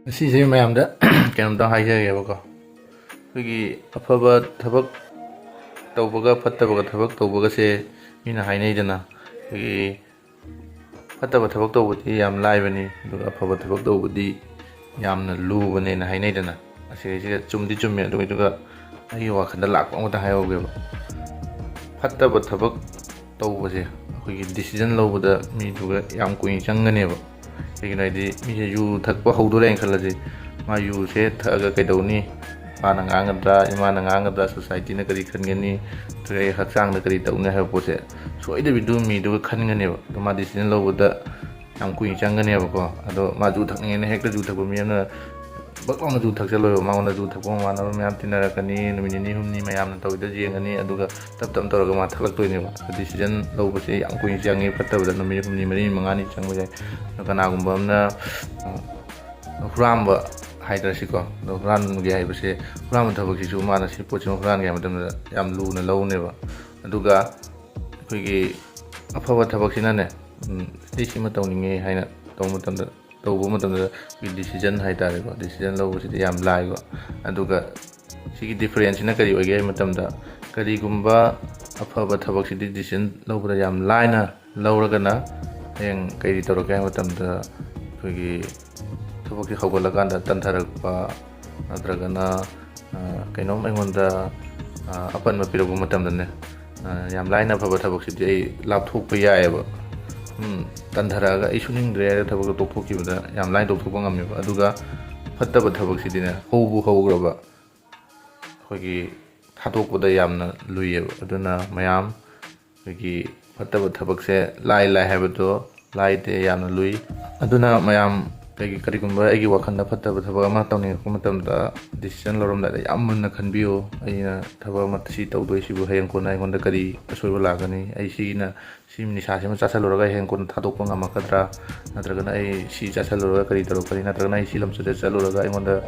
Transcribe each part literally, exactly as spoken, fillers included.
ꯉꯁꯤꯁꯦ ꯃꯌꯥꯝꯗ ꯀꯩꯅꯣꯝꯇ ꯍꯥꯏꯖꯒꯦꯕꯀꯣ꯫ ꯑꯩꯈꯣꯏꯒꯤ ꯑꯐꯕ ꯊꯕꯛ ꯇꯧꯕꯒ ꯐꯠꯇꯕꯒ ꯊꯕꯛ ꯇꯧꯕꯒꯁꯦ ꯃꯤꯅ ꯍꯥꯏꯅꯩꯗꯅ, ꯑꯩꯈꯣꯏꯒꯤ ꯐꯠꯇꯕ ꯊꯕꯛ ꯇꯧꯕꯗꯤ ꯌꯥꯝ ꯂꯥꯏꯕꯅꯤ, ꯑꯗꯨꯒ ꯑꯐꯕ ꯊꯕꯛ ꯇꯧꯕꯗꯤ ꯌꯥꯝꯅ ꯂꯨꯕꯅꯦꯅ ꯍꯥꯏꯅꯩꯗꯅ꯫ ꯑꯁꯤꯁꯦ ꯆꯨꯝꯗꯤ ꯆꯨꯝꯃꯦ, ꯑꯗꯨꯒ ꯑꯩꯒꯤ ꯋꯥꯈꯜꯗ ꯂꯥꯛꯄ ꯑꯃꯇ ꯍꯥꯏꯍꯧꯒꯦꯕ꯫ ꯐꯠꯇꯕ ꯊꯕꯛ ꯇꯧꯕꯁꯦ ꯑꯩꯈꯣꯏꯒꯤ decision ꯂꯧꯕꯗ ꯃꯤꯗꯨꯒ ꯌꯥꯝ ꯀꯨꯏꯅ ꯆꯪꯒꯅꯦꯕ꯫ ꯀꯩꯒꯤꯅꯣ ꯍꯥꯏꯗꯤ, ꯃꯤꯁꯦ ꯌꯨ ꯊꯛꯄ ꯍꯧꯗꯣꯔꯦꯅ ꯈꯜꯂꯁꯤ, ꯃꯥ ꯌꯨꯁꯦ ꯊꯛꯑꯒ ꯀꯩꯗꯧꯅꯤ? ꯃꯥꯅ ꯉꯥꯡꯒꯗ꯭ꯔꯥ, ꯏꯃꯥꯅ ꯉꯥꯡꯒꯗ꯭ꯔꯥ, society ꯅ ꯀꯔꯤ ꯈꯟꯒꯅꯤ, ꯑꯗꯨꯒ ꯑꯩ ꯍꯛꯆꯥꯡꯗ ꯀꯔꯤ ꯇꯧꯅꯤ ꯍꯥꯏꯕ ꯄꯣꯠꯁꯦ ꯁꯣꯏꯗꯕꯤꯗꯨ ꯃꯤꯗꯨꯒ ꯈꯟꯒꯅꯦꯕ꯫ ꯑꯗꯣ ꯃꯥ decision ꯂꯧꯕꯗ ꯌꯥꯝ ꯀꯨꯏꯅ ꯆꯪꯒꯅꯦꯕꯀꯣ꯫ ꯑꯗꯣ ꯃꯥ ꯌꯨ ꯊꯛꯅꯤꯡꯉꯦꯅ ꯍꯦꯛꯇ ꯌꯨ ꯊꯛꯄ ꯃꯤ ꯑꯃꯅ ꯕꯛ ꯂꯥꯎꯅ ꯌꯨ ꯊꯛꯆꯜꯂꯣꯏꯕ꯫ ꯃꯉꯣꯟꯗ ꯌꯨ ꯊꯛꯄ ꯃꯃꯥꯟꯅꯕ ꯃꯌꯥꯝ ꯇꯤꯟꯅꯔꯛꯀꯅꯤ, ꯅꯨꯃꯤꯠ ꯅꯤꯅꯤ ꯍꯨꯝꯅꯤ ꯃꯌꯥꯝꯅ ꯇꯧꯔꯤꯗꯣ ꯌꯦꯡꯉꯅꯤ, ꯑꯗꯨꯒ ꯇꯞ ꯇꯞꯅ ꯇꯧꯔꯒ ꯃꯥ ꯊꯛꯂꯛꯇꯣꯏꯅꯦꯕ꯫ Decision ꯂꯧꯕꯁꯦ ꯌꯥꯝ ꯀꯨꯏꯅ ꯆꯪꯉꯤ, ꯐꯠꯇꯕꯗ ꯅꯨꯃꯤꯠ ꯍꯨꯝꯅꯤ, ꯃꯔꯤꯅꯤ, ꯃꯉꯥꯅꯤ ꯆꯪꯕ ꯌꯥꯏ꯫ ꯑꯗꯣ ꯀꯅꯥꯒꯨꯝꯕ ꯑꯃꯅ, ꯑ, ꯍꯨꯔꯥꯟꯕ ꯍꯥꯏꯗ꯭ꯔꯁꯤꯀꯣ, ꯑꯗꯣ ꯍꯨꯔꯥꯟꯒꯦ ꯍꯥꯏꯕꯁꯦ, ꯍꯨꯔꯥꯟꯕ ꯊꯕꯛꯁꯤꯁꯨ ꯃꯥꯅ ꯁꯤ ꯄꯣꯠꯁꯤꯃ ꯍꯨꯔꯥꯟꯒꯦ ꯍꯥꯏꯕ ꯃꯇꯝꯗ ꯌꯥꯝ ꯂꯨꯅ ꯂꯧꯅꯦꯕ꯫ ꯑꯗꯨꯒ ꯑꯩꯈꯣꯏꯒꯤ ꯑꯐꯕ ꯊꯕꯛꯁꯤꯅꯅꯦ, ꯎꯝ, ꯑꯩ ꯁꯤꯃ ꯇꯧꯅꯤꯡꯉꯦ ꯍꯥꯏꯅ ꯇꯧꯕ ꯃꯇꯝꯗ, ꯇꯧꯕ ꯃꯇꯝꯗ ꯑꯩꯈꯣꯏꯒꯤ decision ꯍꯥꯏꯇꯥꯔꯦꯀꯣ, decision ꯂꯧꯕꯁꯤꯗꯤ ꯌꯥꯝ ꯂꯥꯏꯕ꯫ ꯑꯗꯨꯒ ꯁꯤꯒꯤ difference ꯁꯤꯅ ꯀꯔꯤ ꯑꯣꯏꯒꯦ ꯍꯥꯏꯕ ꯃꯇꯝꯗ, ꯀꯔꯤꯒꯨꯝꯕ ꯑꯐꯕ ꯊꯕꯛꯁꯤꯗꯤ decision ꯂꯧꯕꯗ ꯌꯥꯝ ꯂꯥꯏꯅ ꯂꯧꯔꯒꯅ, ꯍꯌꯦꯡ ꯀꯔꯤ ꯇꯧꯔꯛꯀꯦ ꯍꯥꯏꯕ ꯃꯇꯝꯗ, ꯑꯩꯈꯣꯏꯒꯤ ꯊꯕꯛꯁꯦ ꯍꯧꯒꯠꯂꯀꯥꯟꯗ ꯇꯟꯊꯔꯛꯄ, ꯅꯠꯇ꯭ꯔꯒꯅ, ꯑ, ꯀꯩꯅꯣꯝ ꯑꯩꯉꯣꯟꯗ, ꯑ, ꯑꯄꯟꯕ ꯄꯤꯔꯛꯄ ꯃꯇꯝꯗꯅꯦ, ꯑ, ꯌꯥꯝ ꯂꯥꯏꯅ ꯑꯐꯕ ꯊꯕꯛꯁꯤꯗꯤ ꯑꯩ ꯂꯥꯞꯊꯣꯛꯄ ꯌꯥꯏꯑꯕ꯫ ꯎꯝ, ꯇꯟꯊꯔꯛꯑꯒ ꯑꯩ ꯁꯨꯅꯤꯡꯗ꯭ꯔꯦ ꯍꯥꯏꯔꯒ ꯊꯕꯛꯇꯣ ꯇꯣꯛꯊꯣꯛꯈꯤꯕꯗ ꯌꯥꯝ ꯂꯥꯏꯅ ꯇꯣꯛꯊꯣꯛꯄ ꯉꯝꯃꯦꯕ꯫ ꯑꯗꯨꯒ ꯐꯠꯇꯕ ꯊꯕꯛꯁꯤꯗꯤꯅꯦ, ꯍꯧꯕꯨ ꯍꯧꯈ꯭ꯔꯕ, ꯑꯩꯈꯣꯏꯒꯤ ꯊꯥꯗꯣꯛꯄꯗ ꯌꯥꯝꯅ ꯂꯨꯏꯌꯦꯕ꯫ ꯑꯗꯨꯅ ꯃꯌꯥꯝ, ꯑꯩꯈꯣꯏꯒꯤ ꯐꯠꯇꯕ ꯊꯕꯛꯁꯦ ꯂꯥꯏ ꯂꯥꯏ ꯍꯥꯏꯕꯗꯣ ꯂꯥꯏꯗꯦ, ꯌꯥꯝꯅ ꯂꯨꯏ꯫ ꯑꯗꯨꯅ ꯃꯌꯥꯝ, ꯀꯩꯒꯤ-, ꯀꯔꯤꯒꯨꯝꯕ ꯑꯩꯒꯤ ꯋꯥꯈꯜꯗ ꯐꯠꯇꯕ ꯊꯕꯛ ꯑꯃ ꯇꯧꯅꯤꯡꯉꯛꯄ ꯃꯇꯝꯗ, decision ꯂꯧꯔꯝꯗꯥꯏꯗ ꯌꯥꯝ ꯃꯨꯟꯅ ꯈꯟꯕꯤꯌꯨ꯫ ꯑꯩꯅ ꯊꯕꯛ ꯑꯃ ꯁꯤ ꯇꯧꯗꯣꯏꯁꯤꯕꯨ ꯍꯌꯦꯡ ꯀꯣꯟꯅ ꯑꯩꯉꯣꯟꯗ ꯀꯔꯤ ꯑꯁꯣꯏꯕ ꯂꯥꯛꯀꯅꯤ? ꯑꯩ ꯁꯤꯒꯤꯅ ꯁꯤ ꯅꯤꯁꯥꯁꯤꯃ ꯆꯥꯁꯤꯜꯂꯨꯔꯒ ꯍꯌꯦꯡ ꯀꯣꯟꯅ ꯊꯥꯗꯣꯛꯄ ꯉꯝꯃꯛꯀꯗ꯭ꯔꯥ? ꯅꯠꯇ꯭ꯔꯒꯅ ꯑꯩ ꯁꯤ ꯆꯥꯁꯤꯜꯂꯨꯔꯒ ꯀꯔꯤ ꯇꯧꯔꯛꯀꯅꯤ? ꯅꯠꯇ꯭ꯔꯒꯅ ꯑꯩ ꯁꯤ ꯂꯝꯆꯠꯁꯦ ꯆꯠꯂꯨꯔꯒ ꯑꯩꯉꯣꯟꯗ,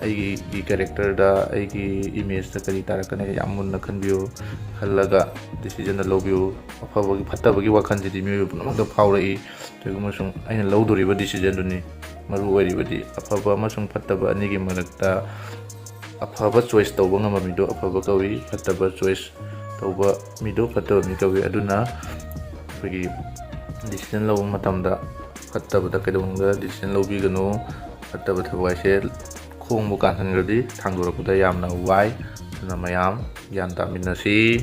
ꯑꯩꯒꯤ character ꯗ, ꯑꯩꯒꯤ image ꯇ ꯀꯔꯤ ꯇꯥꯔꯛꯀꯅꯤ? ꯌꯥꯝ ꯃꯨꯟꯅ ꯈꯟꯕꯤꯌꯨ꯫ ꯈꯜꯂꯒ decision ꯗꯣ ꯂꯧꯕꯤꯌꯨ꯫ ꯑꯐꯕꯒꯤ, ꯐꯠꯇꯕꯒꯤ ꯋꯥꯈꯜꯁꯤꯗꯤ ꯃꯤꯑꯣꯏꯕ ꯄꯨꯝꯅꯃꯛꯇ ꯐꯥꯎꯔꯛꯏ꯫ ꯀꯔꯤꯒꯨꯝꯕ ꯁꯨꯝ ꯑꯩꯅ ꯂꯧꯗꯣꯔꯤꯕ decision ꯗꯨꯅꯤ꯫ ꯃꯔꯨ ꯑꯣꯏꯔꯤꯕꯗꯤ ꯑꯐꯕ ꯑꯃꯁꯨꯡ ꯐꯠꯇꯕ ꯑꯅꯤꯒꯤ ꯃꯔꯛꯇ ꯑꯐꯕ ꯆꯣꯏꯁ ꯇꯧꯕ ꯉꯝꯕ ꯃꯤꯗꯣ ꯑꯐꯕ ꯀꯧꯏ, ꯐꯠꯇꯕ ꯆꯣꯏꯁ ꯇꯧꯕ ꯃꯤꯗꯣ ꯐꯠꯇꯕ ꯃꯤ ꯀꯧꯏ꯫ ꯑꯗꯨꯅ ꯑꯩꯈꯣꯏꯒꯤ ꯗꯤꯁꯤꯖꯟ ꯂꯧꯕ ꯃꯇꯝꯗ ꯐꯠꯇꯕꯗ ꯀꯩꯗꯧꯅꯨꯡꯗ ꯗꯤꯁꯤꯖꯟ ꯂꯧꯕꯤꯒꯅꯨ꯫ ꯐꯠꯇꯕ ꯊꯕꯛ ꯍꯥꯏꯁꯦ ꯈꯣꯡꯕꯨ ꯀꯥꯟꯍꯟꯈ꯭ꯔꯗꯤ ꯊꯥꯡꯗꯣꯔꯛꯄꯗ ꯌꯥꯝꯅ ꯋꯥꯏ꯫ ꯑꯗꯨꯅ ꯃꯌꯥꯝ ꯒ꯭ꯌꯥꯟ ꯇꯥꯃꯤꯟꯅꯁꯤ꯫